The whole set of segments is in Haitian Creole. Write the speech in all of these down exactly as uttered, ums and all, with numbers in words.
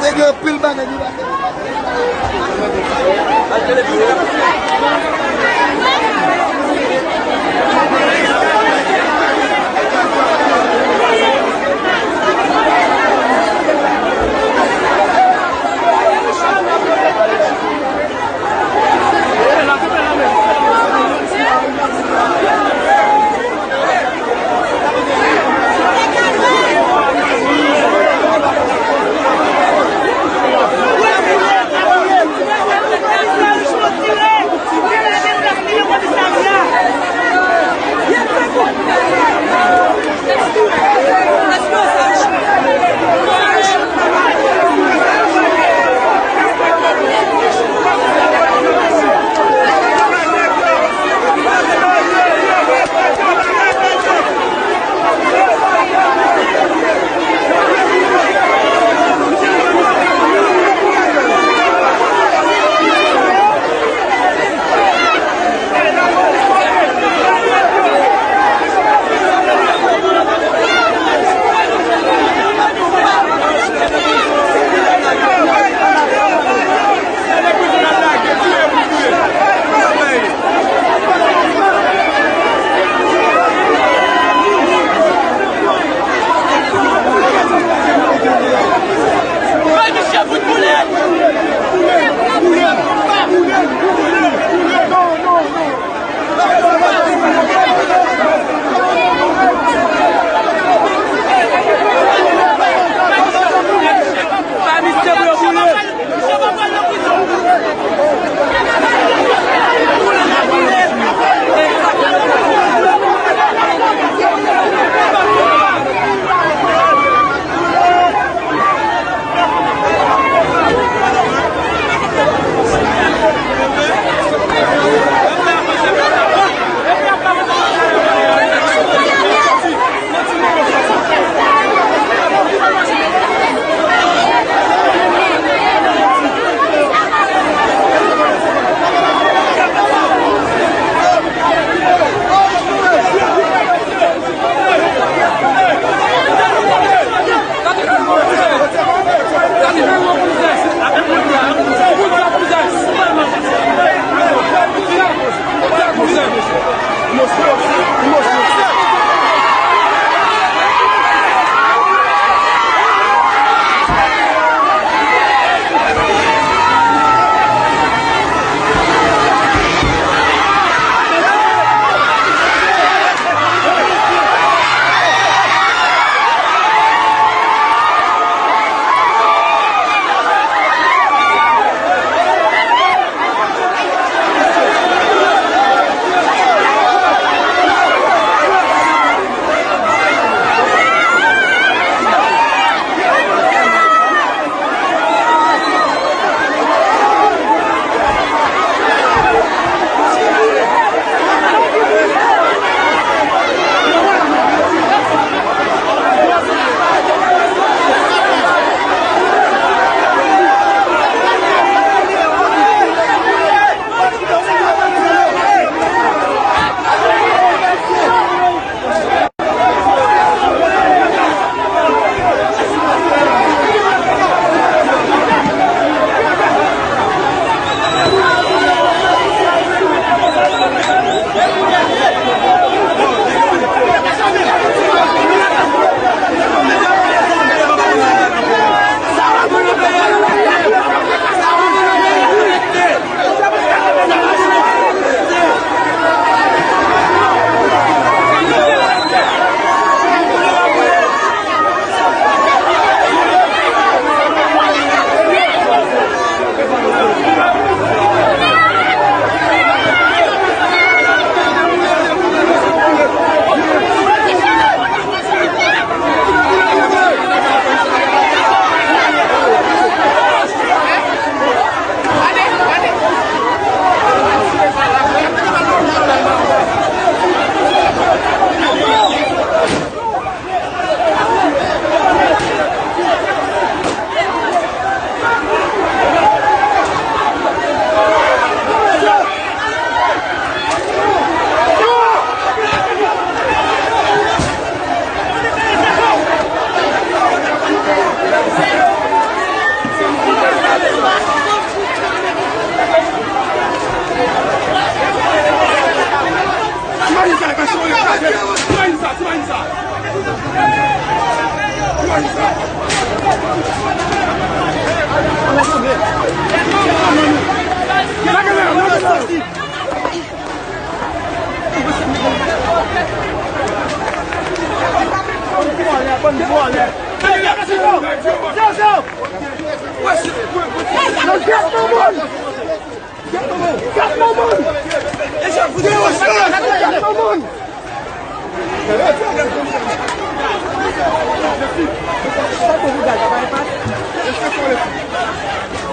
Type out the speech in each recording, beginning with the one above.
Nèg yo anpil bagay, nou pa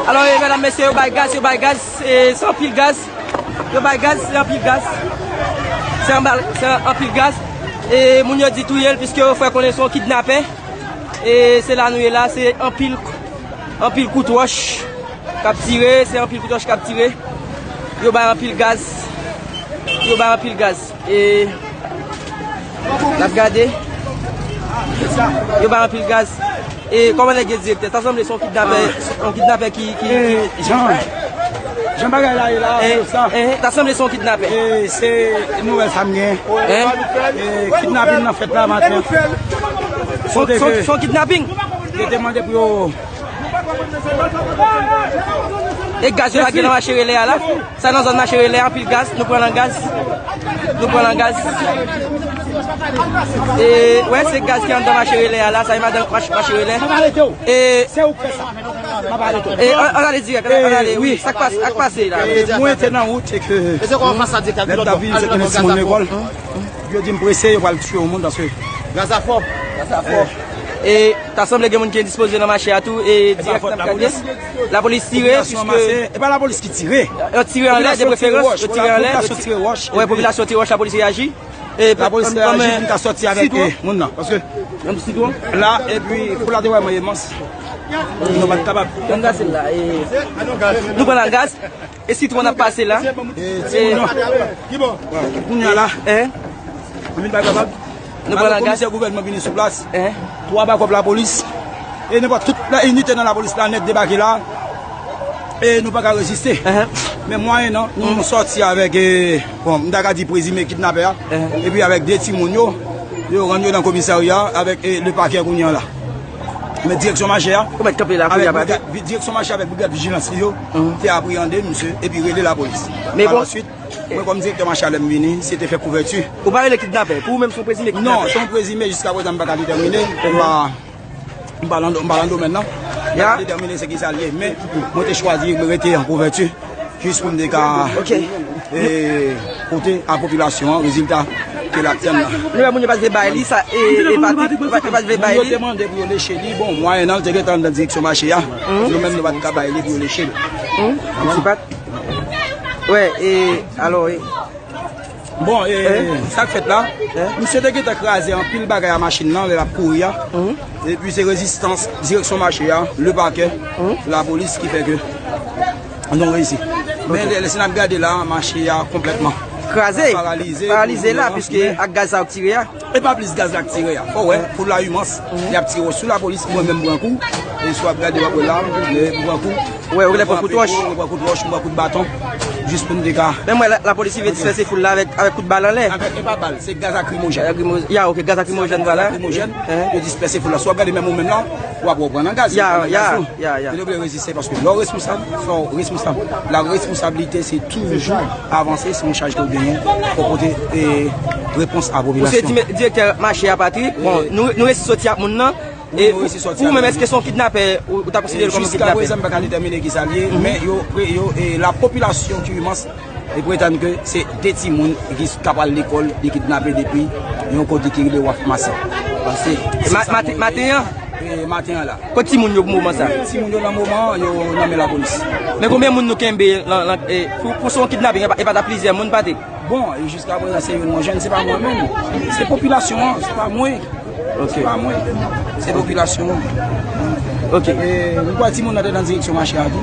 Alò, e, medam, mesye, yo bay gaz, yo bay gaz, e, se anpil gaz. Yo bay gaz, se anpil gaz. Se anba-, se anpil gaz. E moun yo di touye l piske yo fè konnen se yon kidnapè. E se la nou ye la, se anpil, anpil kout wòch k ap tire, se anpil kout wòch k ap tire. Yo bay anpil gaz. Yo bay anpil gaz. E n ap gade. Yo bay anpil gaz. E kòman nèg yo direktè? Sa sanble se yon kidnapè, yon kidnapè ki, ki, ki... Jan, jan bagay la ye la, eh, sa. Eh, ta sanble se yon kidnapè. Eh, se nouvèl sa m gen. Eh? Eh, kidnapin nan fèt la maten. Kote ke se yon kidnapin? Yo te mande pou yo... E gaz yo lage nan mache Relè a la? Sa nan zòn mache Relè, anpil gaz, nou pran nan gaz. Nou pran nan gaz. E, wè, se gaz ki anndan mache Relè a la, sa e madan mache, mache Relè. E, se ou k fè sa. E, an, an ale dirèk, an, an ale, wi, sa k pase, sa k pase la? E, mwen te nan wout e ke lè m t ap vini, se te yon timoun lekòl. Yo di m prese, yo pral tiye yon moun paske gaz la fò. Gaz la fò. E, ta sanble gen moun ki endispoze nan mache a tou, e dirèk n ap gade. Lapolis tire, piske... E pa lapolis ki tire. Yo tire anlè, de preferans, yo tire anlè. Popilasyon tire wòch. Wè, popilasyon tire wòch, lapolis reyaji. E, lapolis reyaji pou ta sòti avèk, e, moun nan. Paske la, epi, pou la te vrèman imans, nou pa t kapab. Ann gade la, e, nou pran nan gaz. E sitwon ap pase la. E, timoun yo. Kounye a la. Eh? Nou vin pa kapab. Nou pran nan gaz. Komisè gouvènman vini sou plas. Eh? Twa bakòp lapolis. E nenpòt tout la inite nan lapolis la nèt debake la. E nou pa ka reziste. Eh? Men mwayennan, nou sòti avèk, eh, bon, m ta ka di prezime kidnapè a. Eh? Epi avèk de timoun yo, yo rann yo nan komisarya avèk, eh, le pakè kounye a la. Men direksyon mache a, ou mèt kanpe la, kounye a, avèk brigad, direksyon mache avèk brigad vijilans li yo te apreyande misye epi rele lapolis. Men bon, alòswit, mwen kòm direktè mache a, lè m vini, se te fè kouvèti. Ou pa rele kidnapè, pou ou menm se yon prezime kidnapè? Non, se yon prezime, jiska prezan m pa ka detèmine. M pa, m pa nan, m pa nan domèn nan. M pa ka detèmine se kisa l ye, men mwen te chwazi rete an kouvèti. Jis pou m te ka, eh, pote a popilasyon an rezilta ke l ap tann nan. Nou wè moun yo pa t vle bay li sa, e, e Patrick, yo pa t vle bay li. Moun yo te mande pou yo leche li, bon, mwayennan l te gentan anndan direksyon mache a. Nou menm nou pa t ka bay li pou yo leche l. Ti Pat. Wè, e, alò, e. Bon, e, sa k fèt la, misye te gentan kraze anpil bagay a machin nan lè l ap kouri a. Epi se rezistans direksyon mache a, le pakè, lapolis ki fè ke nou reyisi. Men lè, lè si n ap gade la, mache a konplètman kraze, paralize, paralize la, piske ak gaz sa yo k tire a. E pa plis gaz la k tire a. Fò w wè, pou la imans, y ap tire sou lapolis, mwen menm pran kou. E si w ap gade, w ap wè la, m pran kou. Wè, ou genlè pran kout wòch. Mwen pran kout wòch, mwen pran kout baton. Jis pou n te ka... Men mwen, la, lapolis rive dispèse foul la avèk, avèk kout bal anlè. Avèk, e pa bal, se gaz lakrimojèn. Lakrimoj-, ya, ok, gaz lakrimojèn, vwala. Gaz lakrimojèn, yo dispèse foul la. Si w ap gade menm ou menm la, w ap pran nan gaz. Ya, ya, ya. Men nou vle reziste paske lè w responsab, fò w responsab. La responsabilite, se toujou avanse, se yon chaj ke w genyen, fò w pote, e, repons a popilasyon. Ou se di-, direktè mache a, Patrick. Bon, nou, nou resi sòti ak moun nan. E pou ou menm, èske se yon kidnapè, ou, ou ta konsidere l kòm yon kidnapè? Jiska prezan, m pa ka detèmine kisa l ye, men yo, yo, e, la popilasyon ki imans, e pretann ke se de timoun ki, k ap al lekòl, li kidnape depi yon kote ki rele Waf Masi. Maten an? E, maten an la. Kot timoun yo pou moman sa? Timoun yo nan moman an, yo nan men lapolis. Men konbyen moun nou kenbe lan, lan, e, pou, pou se yon kidnaping, e pa, e pa ta plizyè moun, Patrick? Bon, e jiska prezan, se youn mwen jwenn, se pa mwen menm. Se popilasyon an, se pa mwen. Ok. Se pa mwen. Se popilasyon an. Ok. E, m kwè timoun nan te nan direksyon mache a tou.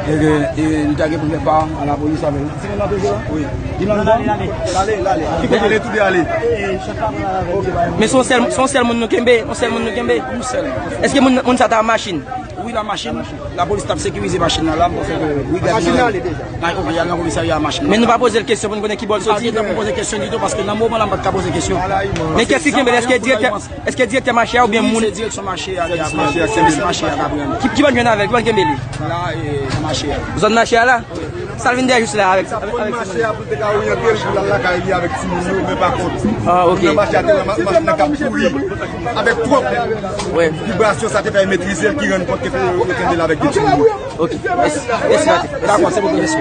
E ke, e, li ta gen pou fè pa a lapolis avè l. Timoun nan toujou la? Wi. Di nan ale, ale. Ale, ale. Ki kote l tou de ale? Men se yon sèl, se yon sèl moun nou kenbe, yon sèl moun nou kenbe. Yon sèl. Èske moun, moun sa ta an machin? Wi, la machin. Lapolis t ap sekirize machin nan la, m panse ke brigad nan, ok, y al nan komisarya a machin nan. Men nou pa poze l kesyon pou n konnen ki bò l soti? Wi, nou pa poze kesyon ditou, paske nan moman la, m pa t ka poze kesyon. Men kiyès ki kenbe l? Èske direktè, èske direktè mache a oubyen moun? Wi, se direksyon mache a ki ap pran. Sèvis mache a ki ap pran. Ki, ki bò n jwenn avè l? Ki bò n kenbe li? La, e, nan mache a. Zòn mache a la? Wi. Sa l vin dèyè jis la avèk avèk avèk mache a pou l te ka oryante l pou l al lakay li avèk timoun yo, men pa kont. Ah, ok. Nan mache a te wè ma- machin nan k ap kouri avèk twòp vibrasyon, sa te fè l metrize l ki rann kont ke yo kenbe l avèk de timoun yo. Ok. Mèsi. Mèsi, Patrick. Dakò, se bon, mèsi.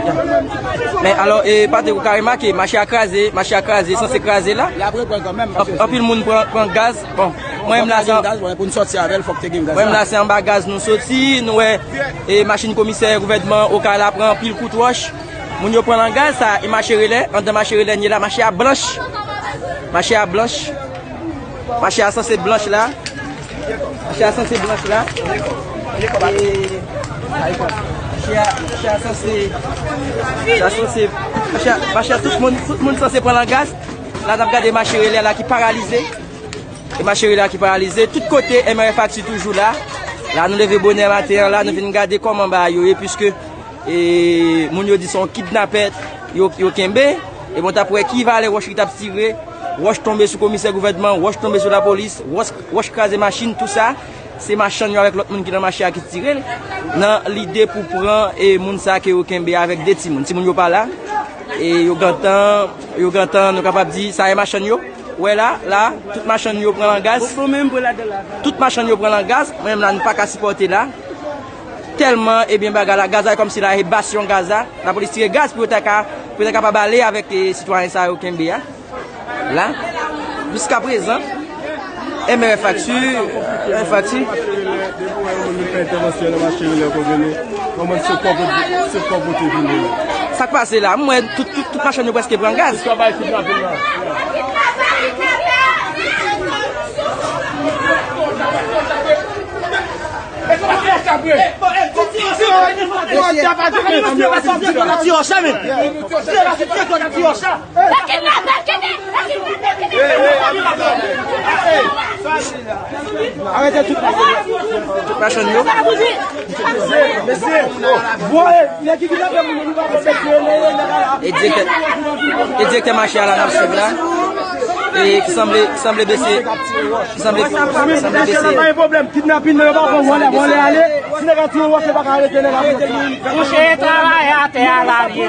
Men alò, e, Patrick, ou ka remake, mache a kraze, mache a kraze, sanse kraze la. Anpil moun pran, pran gaz. Bon, mwen menm la, se pou n sòti avè l, fòk te gen gaz. Mwen menm la, se anba gaz nou soti, nou wè, e, machin komisè gouvènman Okay la pran anpil kout wòch. Moun yo pran nan gaz sa, e mache relè, anndan mache relè n ye la, mache a blanch. Mache a blanch. Mache a sanse blanch la. Mache a sanse blanch la. E, mache a, mache a sanse, mache a sanse, mache a, mache a tout moun, tout moun sanse pran nan gaz. La, n ap gade mache relè la ki paralize. E mache relè la ki paralize. Tout kote, M R F Actu toujou la. La, nou leve bonè maten an la, nou vin gade kòman bagay yo ye, piske e moun yo di se yon kidnapè yo, yo kenbe. E bon, t ap wè ki valè wòch ki t ap tire. Wòch tonbe sou komisè gouvènman, wòch tonbe sou lapolis, wòch, wòch kraze machin, tou sa. Se machann yo avèk lòt moun ki nan mache a ki tire l. Nan lide pou pran e moun sa ke yo kenbe avèk de timoun. Timoun yo pa la. E yo gentan, yo gentan, nou kapab di, sa e machann yo. Wè la, la, tout machann yo pran nan gaz. Tout machann yo pran nan gaz. Mwen menm la, nou pa ka sipòte la. Tèlman, ebyen, bagay la, gaz la, e kòmsi la, e basyon gaz la. Lapolis tire gaz pou yo ta ka, pou yo ta kapab ale avèk e, sitwayen sa yo kenbe a. La, jiskaprezan, M R F Actu, M R F Actu. Sa k pase la? M wè tout, tout, tout machann yo prèske pran gaz. Arete tout, tout machann yo. E direktè, e direktè mache a la n ap swiv la. E ki sanble, ki sanble bese, ki sanble, ki sanble bese. Kidnapin nan yo pa pran vòlè, vòlè ale. Si nèg la tire wòch, yo pa ka arete nèg la pou sa. Mouche travay atè a la li ye.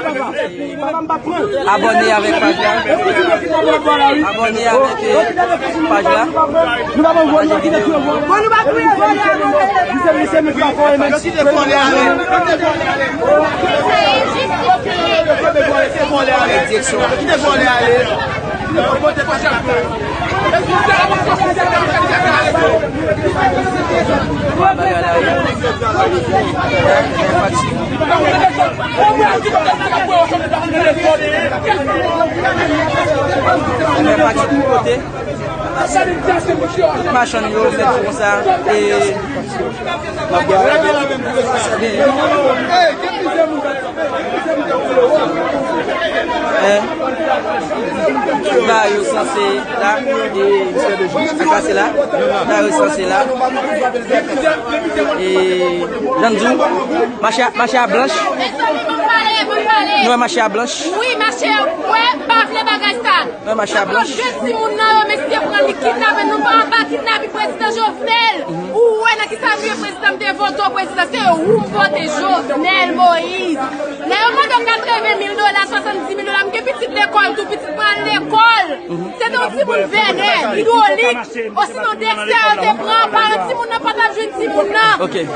Abòne avèk paj la. Abòne avèk, eh, paj la. Nou pa pran vòlè, kite tire wòch. Bon, nou pa touye vòlè a non. Misye, misye, misye pa fò e menm. Kite vòlè ale. Kite vòlè ale. Kite vòlè ale. Machann yo fè konsa, e, Hein? Ba yo sanse la, e, sa kase la, ba yo sanse la. E, jan m di w, mache a, mache a blanch. Nou wè mache a blanch. Wi, mache a, wè, m pa vle bagay sa. Wè mache a blanch. Pran de timoun nan yo, mesye pran li kidnape, nou pa anba kidnape prezidan Jovenel. Ou wè nan kisa m ye prezidan, m te vote w prezidan, se ou m vote, Jovenel Moïse. Lè yo mande w katreven mil dola, swasanndiz mil dola, m gen pitit lekòl tou, pitit mwen al lekòl. Se te yon timoun Vènè, idwolik, osinon Dexter yo te pran, paran timoun nan pa t ap jwenn timoun nan.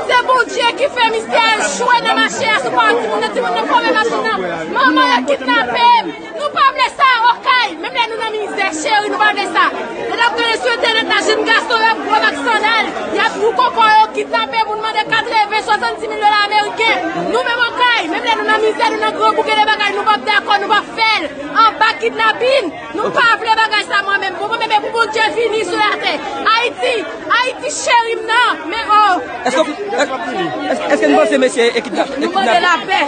Se Bondye ki fè misye al chwe nan mache a sou paran timoun nan, timoun nan fòme machin nan. Manman yo kidnape m. Nou pa vle sa, Okay. Menm lè nou nan mizè, cheri, nou pa vle sa. Lè n ap gade sou entènèt la, jenn gason yo ap gwòg ak sandal, y ap jou koko yo, kidnape moun, mande katreven, swasanndiz mil dola ameriken. Nou menm Okay, menm lè nou nan mizè, nou nan grangou, gen de bagay nou p ap dakò, nou p ap fè l. Anba kidnapin, nou pa vle bagay sa mwen menm. Bon, mwen menm, pou Bondye vini sou latè. Ayiti, Ayiti cheri m nan, men oh. Èske, èske, èske nou panse mesye e kidnap-, e kidnape? Nou mande lapè.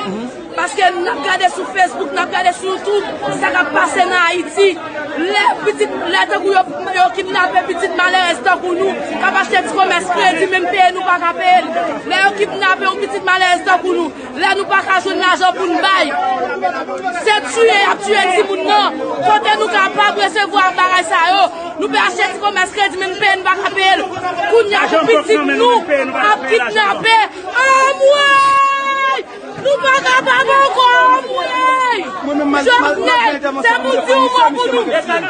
Paske n ap gade sou Facebook, n ap gade sou YouTube, sa k ap pase nan Ayiti. Lè pitit, lè tankou yo, yo kidnape pitit malerèz tankou nou, k ap achte ti komès kredi, menm peye nou pa ka peye l. Lè yo kidnape yon pitit malerèz tankou nou, lè nou pa ka jwenn lajan pou n bay, se tiye y ap tiye timoun nan. Kote nou kapab resevwa bagay sa yo? Nou peye achte ti komès kredi, menm peye nou pa ka peye l. Kounye a pou pitit nou ap kidnape. Anmwey! Nou pa kapab ankò, anmwey! Jovenel, se pou di yon mo pou nou.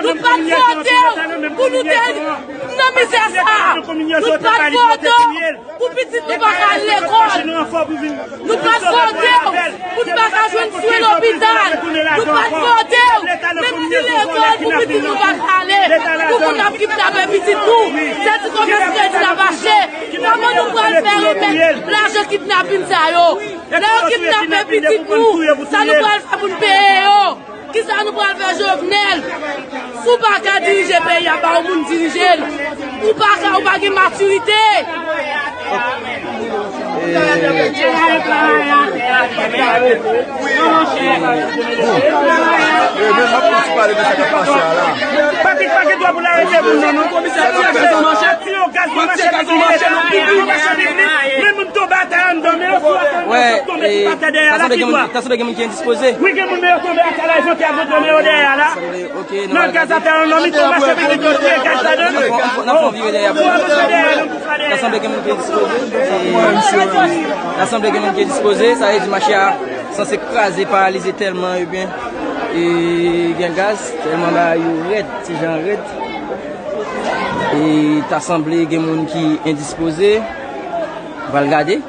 Nou pa t vote w pou nou te nan mizè sa. Nou pa t vote w pou pitit nou pa ka al lekòl. Nou pa t vote w pou n pa ka jwenn swen lopital. Nou pa t vote w menm ti lekòl pou pitit nou pa t ale. Nou konn ap kidnape pitit nou. Se ti komès kredi l ap achte. Kòman nou pral fè remèt lajan kidnapin sa yo? Lè yo kidnape pitit nou, sa nou pral fè pou n peye yo? Kisa nou pral fè Jovenel? Si w pa ka dirije peyi a, ba yon moun dirije l. Ou pa ka, ou pa gen matirite. Patrick, pa gen dwa pou l arete moun nan, non. Komisè, tire gaz nan mache, tire gaz nan mache, men moun tonbe atè anndan, men yo sou atè, tonbe tout atè dèyè la, ki dwa? Ta sanble gen moun ki endispoze. Wi, gen moun, men yo tonbe atè la, yo te avè men yo dèyè la. Nan gaz atè anndan, mi tonbe mache, men yo tire gaz ladan. Nan fon vire dèyè pou ta sanble gen moun ki endispoze. Ta sanble gen moun ki endispoze, sa vle di mache a sanse kraze, paralize tèlman, ebyen, e gen gaz, tèlman bagay yo rèd, ti jan rèd. E ta sanble gen moun ki endispoze. N pral gade.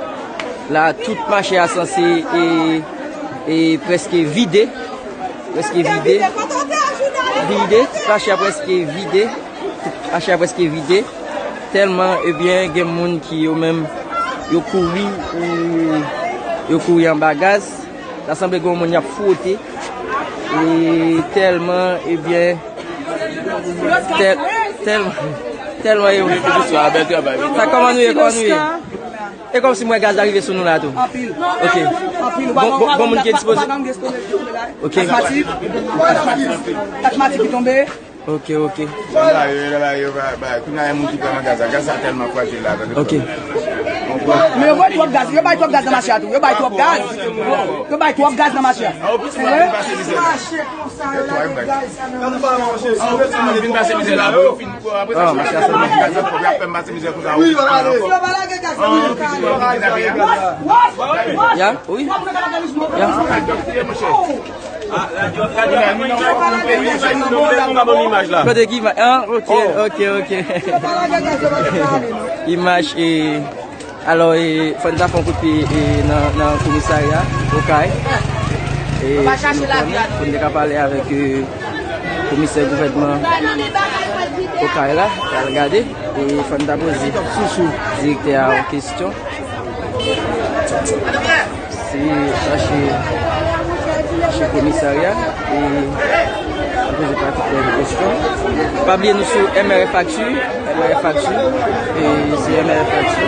La, tout mache a sanse e, e prèske vide. Prèske vide. Vide. Tout mache a prèske vide. Tout mache a prèske vide. Tèlman, ebyen, gen moun ki yo menm, yo kouri, e, yo kouri anba gaz. Ta sanble gen yon moun y ap fwote. E tèlman, ebyen, tèl, tèlman, tèlman e. Sa, kòman nou ye, kòman nou ye? E kòmsi m wè gaz la rive sou nou la tou. Anpil. Ok. Anpil. Bon, bon, bon moun ki dispoze. Ok. Asmatik. Asmatik ki tonbe. Ok, ok. Yo la, yo la, yo ba, ba, kounye a, yon moun ki pran nan gaz la. Gaz la tèlman frajil la, tande. Ok. Men yo bay twòp gaz, yo bay twòp gaz nan mache a tou. Yo bay twòp gaz. Yo bay twòp gaz nan mache a. An plis, moun ap vin pase mizè. Mache konsa, yo lage gaz la nan mache a. An plis, moun ap vin pase mizè la, pou yo fin, apre sa, si yo lage gaz la twòp, y ap fè m pase mizè konsa. Wi, yo lage. Si yo pa lage gaz la, yo ka ale. Ya, wi. Ya. Kote ki imaj? Ah, ok, ok, ok. Imaj, e, alò, e, fò n ta fè yon kout pye, e, nan, nan komisarya Okay. E, si nou konnen, pou n te ka pale avèk, e, komisè gouvènman Okay la, pral gade, e fò n ta poze direktè a yon kesyon. Se chache, chache komisarya e poze patikilye kesyon. Pa bliye nou sou M R F Actu, M R F Actu, e se M R F Actu.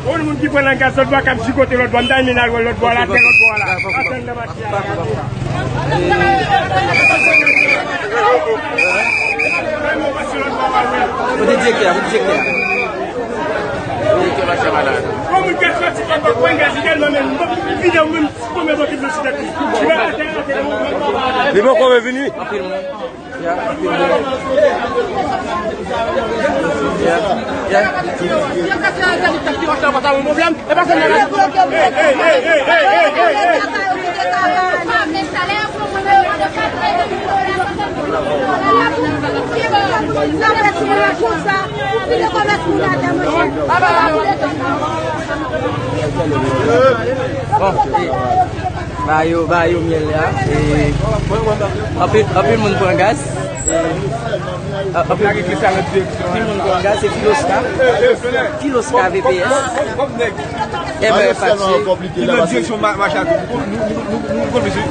Yon moun ki pran langaj lòt bò a k ap jigote lòt bò a, m ta renmen n al wè lòt bò a la, atè lòt bò a la. Atè nan mache a. Kote direktè a? Kote direktè a? Direktè mache a malad. Yon moun k ap sòti kòb pran gaz li tèlman menm, vide yon moun, pwemye bò ki vle sou tèt li. Li pa atè, atè, atè. Li poko revini. Anpil moun. Ya, anpil moun. Ya, ya. Bon, e, ba yo, ba yo myèl la. E, anpil, anpil moun pran gaz. E, anpil, anpil moun pran gaz, se Filoska. Filoska V P S. M R F Actu. Ki nan direksyon ma-, mache a tou. Nou, nou, nou, nou, nou konn misye.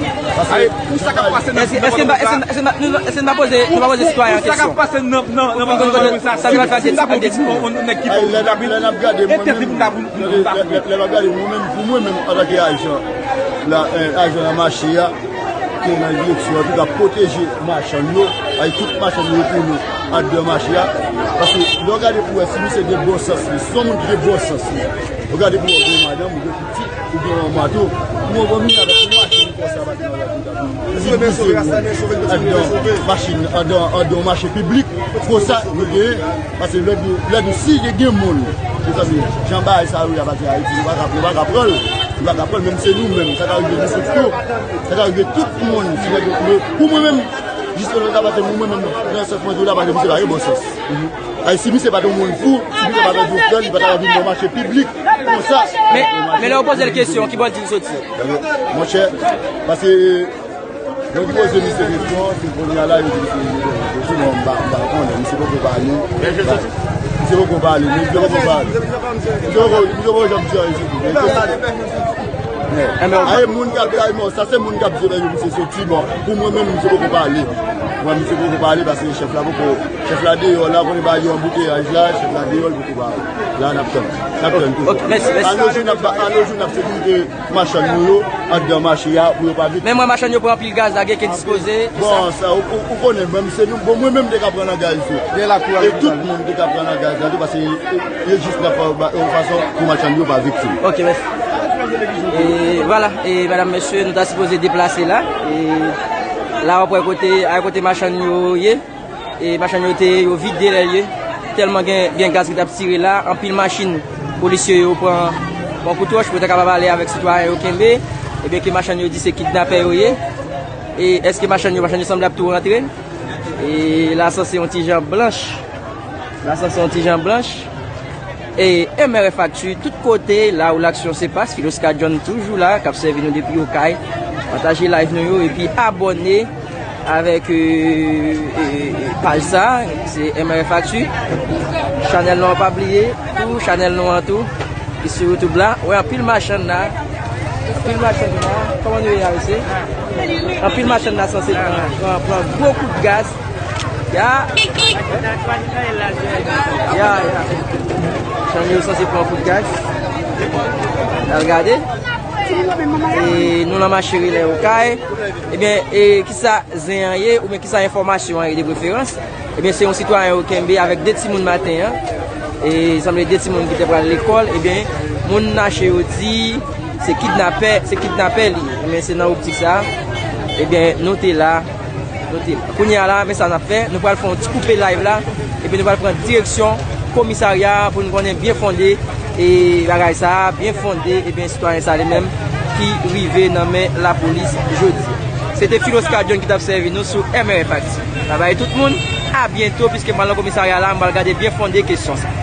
Ayi, pou sa k ap pase nan, èske, èske n pa, èske n pa, èske n pa, nou, èske n pa poze, nou pa poze sitwayen an kesyon? Pou sa k ap pase nan, nan, nan, nan, nan, sa, sa, sa, sa, sa, on, on nèg ki fè yon rapid. Entèdi pou n ta, pou n ta, pou n ta. Lè, lè, lè, lè n ap gade, mwen menm, pou mwen menm, antanke ajan, la, eh, ajan nan mache a, ki nan direksyon an, ki ka pwoteje machann yo, ay tout machann yo retounen anndan mache a. Paske, lè w gade pou wè, si misye gen bon sans li, si se yon moun ki gen bon sans li, w gade pou wè, ou gen madanm, ou gen pitit, ou gen yon mato, pou w wè, ou vin avèk yon machin konsa, pa gen yon machin, anndan, machin, anndan, anndan yon mache piblik, Konsa nou genyen, paske lè nou, lè nou si gen, gen moun, mezanmi, jan bagay sa yo ye a pati Ayiti, nou pa ka, nou pa ka pran l, nou pa ka pran l, menm se nou menm, sa ka rive nou sou tou, sa ka rive tout moun, si nèg yo, pou mwen menm, jis nan sa pase, mwen menm, nan sans mwen di w la, paske misye pa gen bon sans. Ay, si misye pa t yon moun fou, si misye pa t yon doktè, li pa ta vin nan mache piblik konsa. Men, men lè w poze l kesyon, ki bò l di l soti? Monchè, paske Donk, poze misye kesyon, se kounye a la, yo di misye, yo di, bon, m pa, m pa konnen, misye poko pale. Misye poko pale, misye poko pale. Misye poko, misye poko janm di anyen sou tou. Men, men, aye, moun k ap, aye, non, sa se moun k ap di, men, misye soti, bon, pou mwen menm, misye poko pale. Mwen, misye poko pale, paske chèf la poko, chèf la deyò la, konnen ba yo anbouteyaj la, chèf la deyò, l poko pale. La, n ap tann, n ap tann toujou. Ok, mèsi, mèsi. An nou jou, n ap, an nou jou, n ap sekirite machann nou yo anndan mache a pou yo pa viktim. Men mwen machann yo pran anpil gaz la, gen ke dispoze. Bon, sa, ou, ou, ou konnen, menm se nou, bon, mwen menm te ka pran nan gaz tou. E tout moun te ka pran nan gaz la tou, paske e, e jis nan fa-, ba, yon fason pou machann yo pa viktim. Ok, mèsi. E vwala, e medam, mesye, nou ta sipoze deplase la. E la, w ap wè kote, a kote machann yo ye. E machann yo te, yo vide lè yo ye. Tèlman gen, gen gaz ki t ap tire la, anpil machin polisye yo pran, pran kout wòch pou yo ta kapab ale avèk sitwayen yo kenbe. Ebyen, ke machann yo di se kidnapè yo ye. E èske machann yo, machann yo sanble ap tou rantre? E la, sanse yon ti jan blanch. La, sanse yon ti jan blanch. E M R F Actu, tout kote, là où l'action se passe, Filos Ka John toujou la, k ap sèvi nou depi Okay. Pataje live nou yo, epi abòne avèk, euh, euh, paj sa, se M R F Actu. Chanèl nou an, pa bliye, tou, chanèl nou an tou, ki sou YouTube la. Wè, anpil machann la, anpil machann la, kòman nou ye la, mesye? Anpil machann la sanse pran, pran, pran gwo kout gaz. Ya. Ya, ya. Machann yo sanse pran kout gaz. Al gade. E nou nan mache Relè Okay. Ebyen, e kisa zen an ye, oubyen kisa enfòmasyon an ye de preferans? Ebyen, se yon sitwayen yo kenbe avèk de timoun maten an. E sanble de timoun ki te pral lekòl. Ebyen, moun mache yo di se kidnapè, se kidnapè li ye. Ebyen, se nan optik sa. Ebyen, nou te la. Kounye a la, men sa n ap fè, nou pral fè yon ti koupe live la, epi nou pral pran direksyon komisarya a pou nou konnen byen fonde, e bagay sa a, byen fonde, ebyen, sitwayen sa li menm ki rive nan men lapolis jodi. Se te Filos Ka John ki t ap sèvi nou sou M R F Actu. Babay tout moun, a byento, piske m pral nan komisarya la, m pral gade byen fonde kesyon sa.